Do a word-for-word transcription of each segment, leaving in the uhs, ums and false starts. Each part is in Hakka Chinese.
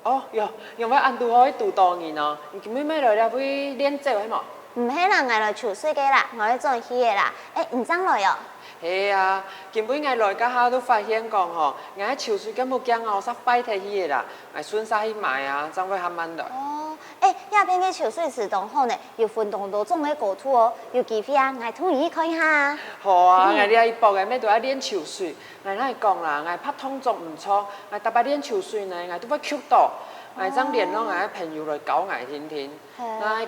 哦，喲，仰會恁堵好去堵著你呢？你今晡日來這位練走係無？毋係啦，𠊎來泅水个啦，𠊎愛轉去个啦。欸，你正來哦？係啊，今晡日𠊎來該下都發現講吼，𠊎个泅水个目鏡哦，煞壞忒去个啦，𠊎順續去買啊，正會較慢來。哦，欸，這片个泅水池當好呢，有分當多種个高度哦，有機會啊，𠊎同你去看一下啊。好啊，𠊎這一駁仔乜都愛練泅水， 𠊎摎你講啦，𠊎拍動作毋著，𠊎逐擺練泅水呢，𠊎都會噭著。𠊎正聯絡𠊎个朋友來教𠊎定定。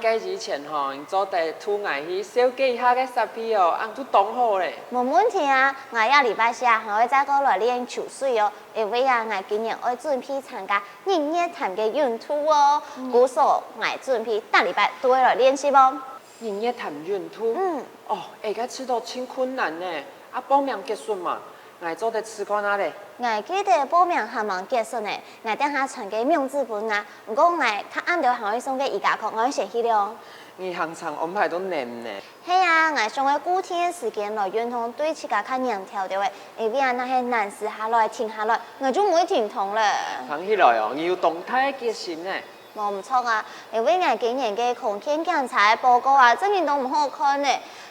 該以前吼，你做得渡𠊎去紹介一下該設備哦，恁就當好咧。無問題啊，𠊎這禮拜四啊，還會再過來練泅水哦，因為啊，𠊎今年愛準備參加日月潭个泳渡哦，故所𠊎準備逐禮拜都會來練習哦。日月潭泳渡？嗯。哦，欸，該知著盡困難呢，啊，報名結束嘛？ 𠊎做得試看啊咧。𠊎記得報名還吂結束呢，𠊎等下傳个網址分你啊。毋過𠊎較暗兜還愛送个瑜伽課，𠊎愛先去了哦。你行程安排到恁滿呢？係啊，𠊎想愛固定个時間來運動，對自家較黏條兜仔，因為啊，若係懶尸下來、停下來，𠊎就毋會停動了。聽起來哦，你有當大个決心呢。 無毋著啊，因為𠊎今年个康健檢查个報告啊，正經都毋好看呢。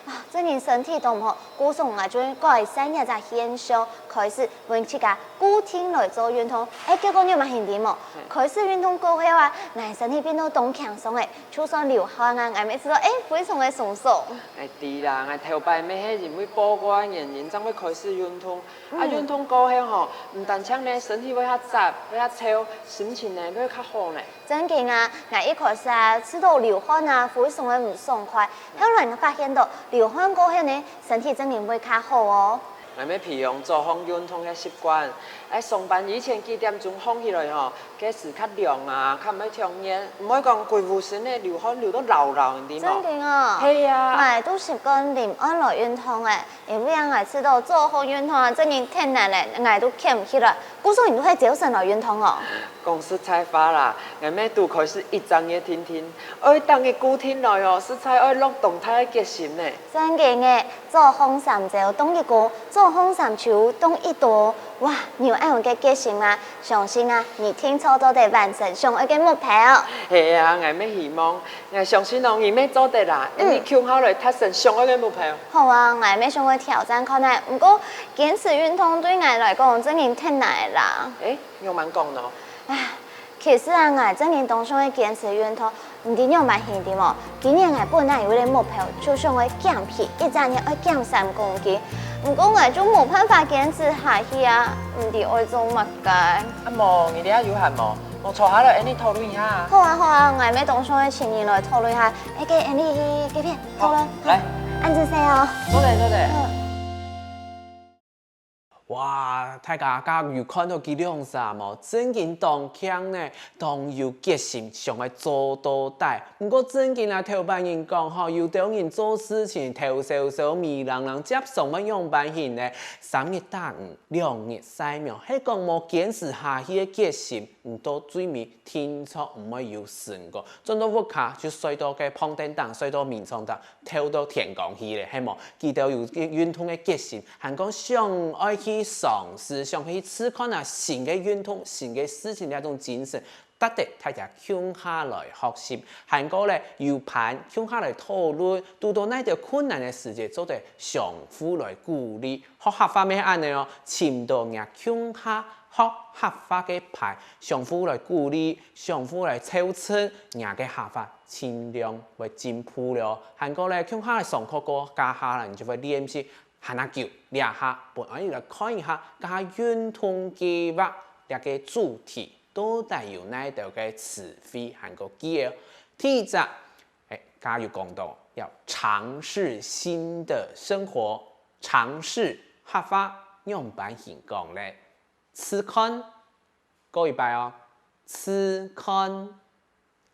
啊，正經身體都毋好，故所𠊎就改善這隻現象，開始分自家固定來做運動。欸，結果你有無興奮無？開始運動過後啊，𠊎身體變到當輕鬆欸，就算流汗啊，𠊎乜知著欸，非常个鬆爽。欸，著啦，𠊎頭擺乜係因為報告个原因，正會開始運動。啊，運動過後吼，毋單淨呢身體會較紮、會較瘦，心情呢會較好呢。 正經啊，𠊎一開始啊，知著流汗啊，非常个毋爽快。後來𠊎發現著，流汗過後呢，身體正經會較好哦。𠊎乜培養早項運動个習慣，愛上班以前幾點鐘䟘起來吼，該時較涼啊，較毋會忒熱，毋會講歸副身仔流汗流到澹澹，你知無？正經哦。係啊。𠊎都習慣臨暗來運動欸， 因為啊，𠊎知著早項運動啊，正經忒難咧，𠊎都徛毋起來。故所你都係朝晨來運動哦？講實在話啦，𠊎乜都開始一隻月定定，愛逐日固定來哦，實在愛落當大个決心呢。正經欸，早項三朝當一工，早項三秋當一冬。哇，你有恁樣个決心啊！相信啊，你定著做得完成想愛个目標。係啊，𠊎乜希望 𠊎相信哦，你乜做得啦，𠊎等共下來達成想愛个目標。好啊，𠊎乜想愛挑戰看啊，毋過堅持運動對𠊎來講正經忒難啦。欸，仰般講呢？唉，其實啊，𠊎正經當想愛堅持運動，毋知仰般形知無？今年𠊎本來有一個目標，就想愛減肥，一隻月愛減三公斤。毋過𠊎就無辦法堅持下去啊，毋知愛做麼个。啊無，你這下有閒無？ 𠊎坐下來，𠊎等討論一下啊。好啊，好啊，𠊎乜當想愛請你來討論一下。欸，該𠊎等去該片討論。好，來。恁仔細哦。坐咧，坐咧。嗯。哇，大家敢有看著佢兩儕無？正經當慶呢，當有決心，想愛做到底。毋過正經啊，頭擺人講吼，有兜人做事情頭燒燒、尾冷冷，接上會仰般形呢？三日打魚，兩日晒網，係講無堅持下去个決心。 毋到最尾定著毋會有成果，轉到屋下就睡到該膨凳頂，睡到眠床頂，透到天光去咧，係無？佢兜有運動个決心，還講想愛去嘗試，想去試看啊新个運動、新个事情這種精神，值得大家共下來學習。還過咧，有伴共下來討論，堵到哪兜困難个時節，做得相互來鼓勵。學客話乜係恁仔哦，尋著若共下 學客話个伴，相互來鼓勵，相互來湊成，若个客話盡量會進步了。還過咧，共下來上課過，加下來你就會練習還較久。這下，分𠊎等來看一下，這下運動計畫這個主題到底有哪兜个詞彙還過句仔。第一隻，欸，這下有講著，要嘗試新的生活，嘗試客話仰般形講咧？ 試看，過一擺哦，試看。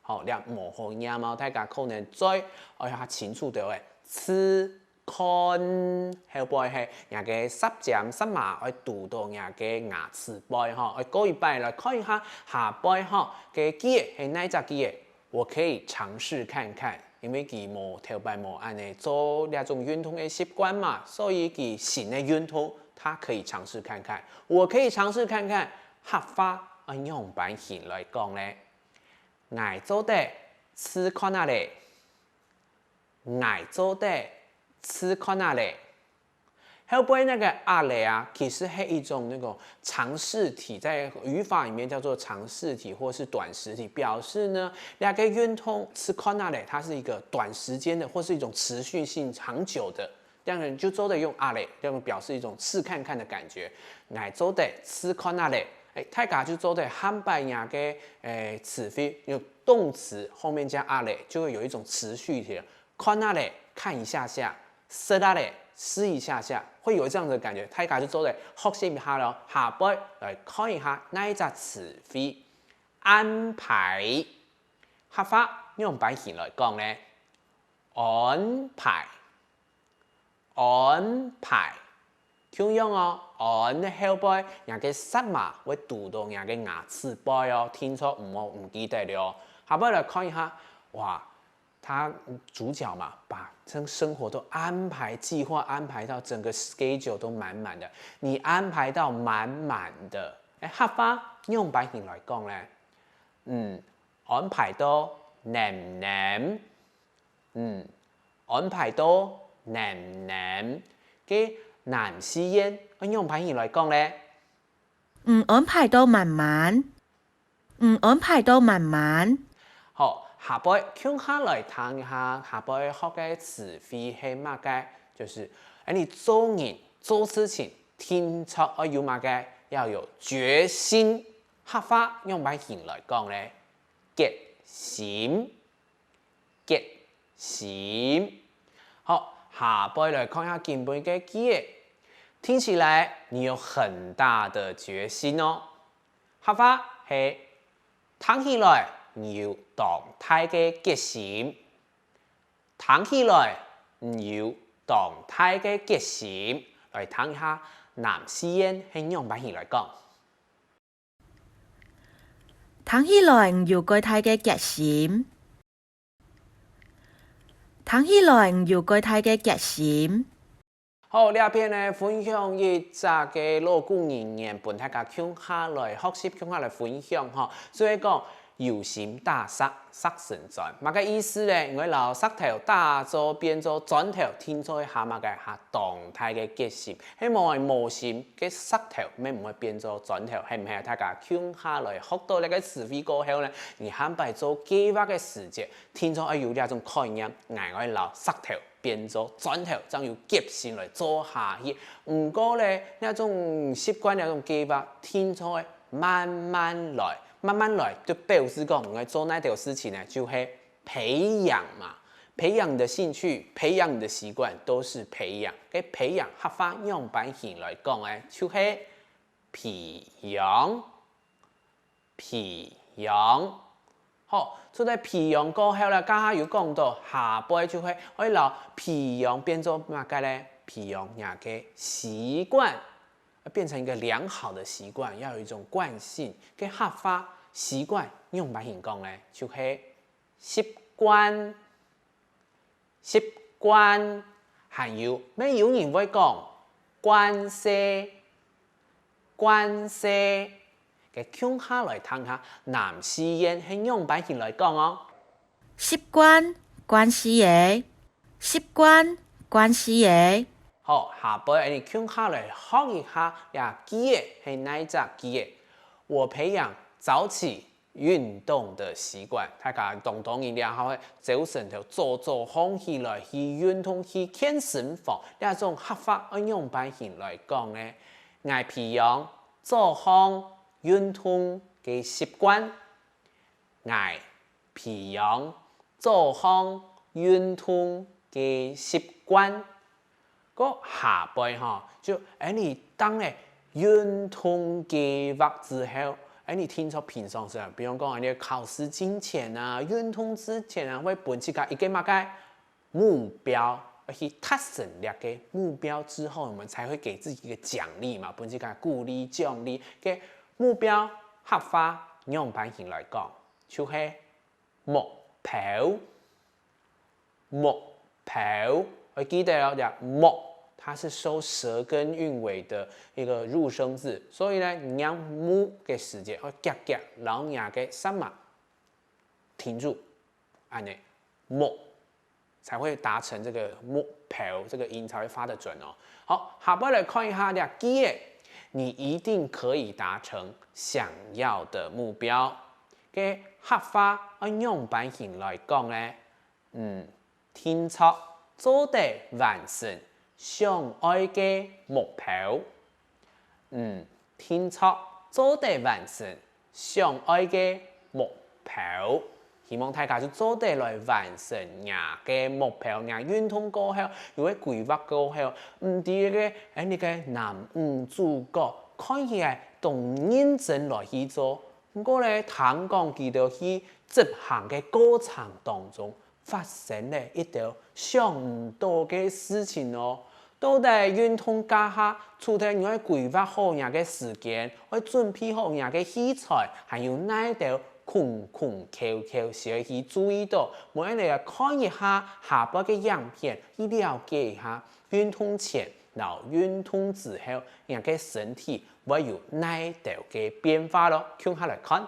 好，這無好唸哦，大家可能嘴愛較清楚兜仔。試看，後背係若个舌尖、舌嫲愛堵到若个牙齒背吼，愛過一擺來看一下下背吼，个句仔係哪隻句仔？ 我可以嘗試看看，因為佢無頭擺無恁仔做這種運動个習慣嘛，所以佢新个運動，他可以嘗試看看。我可以嘗試看看客話愛仰般形來講呢？𠊎做得試看啊咧，𠊎做得試看啊咧。後背那個啊咧啊，其實是一種那種嘗試體，在語法裡面叫做嘗試體或是短時體，表示呢，那個運動試看啊咧，它是一個短時間的，或是一種持續性長久的。這樣就做得用啊咧，這樣表示一種試看看的感覺。𠊎做得試看啊咧，哎，大家就做得喊擺這個，哎，詞彙，用動詞後面加啊咧，就會有一種持續體了。看啊咧，看一下下；試啊咧，試一下下，會有這樣的感覺。大家就做得學習一下咯。下背來看一下哪一隻詞彙，安排。客話仰般形來講呢？安排，安排。共樣哦，安後背，若个舌嫲會堵到若个牙齒背哦，聽說毋好毋記得了哦。下背來看一下，哇，他主角嘛，把這生活都安排計劃安排到整個 schedule 都滿滿的，你安排到滿滿的，哎，客話仰般形來講呢？嗯，安排到淰淰。 嗯，安排到淰淰。該南四縣愛仰般形來講呢？嗯，安排到滿滿。嗯，安排到滿滿。好，下背共下來聽一下，下背學个詞彙係麼个？就是，哎，你做人做事情，定著愛有麼个？要有決心。客話仰般形來講呢？決心。 決心。好，下背來看一下今晡个句仔。聽起來你有很大的決心哦。客話係，聽起來你有當大个決心。聽起來你有當大个決心。來聽一下南四縣係仰般形來講。 聽起來你有蓋大个決心。聽起來你有蓋大个決心。好，這片呢分享一隻个老古人言，分大家共下來學習，共下來分享吼。所以講，有心打石，石成磚。麼个意思呢？𠊎摎石頭打做變做磚頭，定著係麼个？係當大个決心。 係無無心，該石頭乜毋會變做磚頭，係毋係？大家共下來學到這個詞彙過後呢，你下擺做計畫个時節，定著愛有這種概念，𠊎愛摎石頭變做磚頭，正有決心來做下去。毋過呢，這種習慣、這種計畫，定著愛慢慢來，慢慢來，就表示講，𠊎做哪兜事情呢，就係 培養嘛，培養你的興趣，培養你的習慣，都是培養。該培養客話仰般形來講呢？就係培養，培養。好，做得培養過後呢，頭先有講到，下背就係愛摎培養變做麼个呢？培養若个習慣，要變成一個良好的習慣，要有一種慣性。該客話習慣仰般形講呢？就係 習慣，習慣，還有乜有人會講慣勢，慣勢。該共下來聽下南四縣係仰般形來講哦。習慣，慣勢仔。習慣，慣勢仔。好，下背𠊎等共下來學一下這句仔係哪一隻句仔。我培養早起 運動的習慣。大家當當然了後，朝晨頭早早䟘起來去運動，去健身房，這種客話愛仰般形來講呢？𠊎培養早䟘運動个習慣。𠊎培養早䟘運動个習慣。 該下背吼，就𠊎等定了運動計畫之後，𠊎等定著平常時，比如講𠊎等考試進前啊、運動之前啊，會分自家一個麼个目標，愛去達成這個目標之後，我們才會給自己一個獎勵嘛，分自家鼓勵獎勵。該目標客話仰般形來講，就係 目標，目標，愛記得哦，這目它是收舌根韻尾的一個入聲字，所以呢，你念目个時節，愛遽遽摎若个舌嫲停住，恁呢，目，才會達成這個目標，這個音才會發得準哦。好，下擺來看一下這句仔，你一定可以達成想要的目標。个客話愛仰般形來講呢？嗯，定著做得完成想愛个目標。嗯，定著做得完成想愛个目標。希望大家就做得來完成若个目標，若運動過後，又係規劃過後，毋知个，哎，你个男女主角看起來當認真來去做，毋過呢，聽講佢兜去執行个過程當中，發生了一兜想毋到个事情哦。到底運動該下，除忒你愛規劃好若个時間，愛準備好若个器材，還有哪兜空空竅竅需要去注意到，無恁呢來看一下下擺个影片，去了解一下運動前摎運動之後，若个身體會有哪兜个變化咯。共下來看。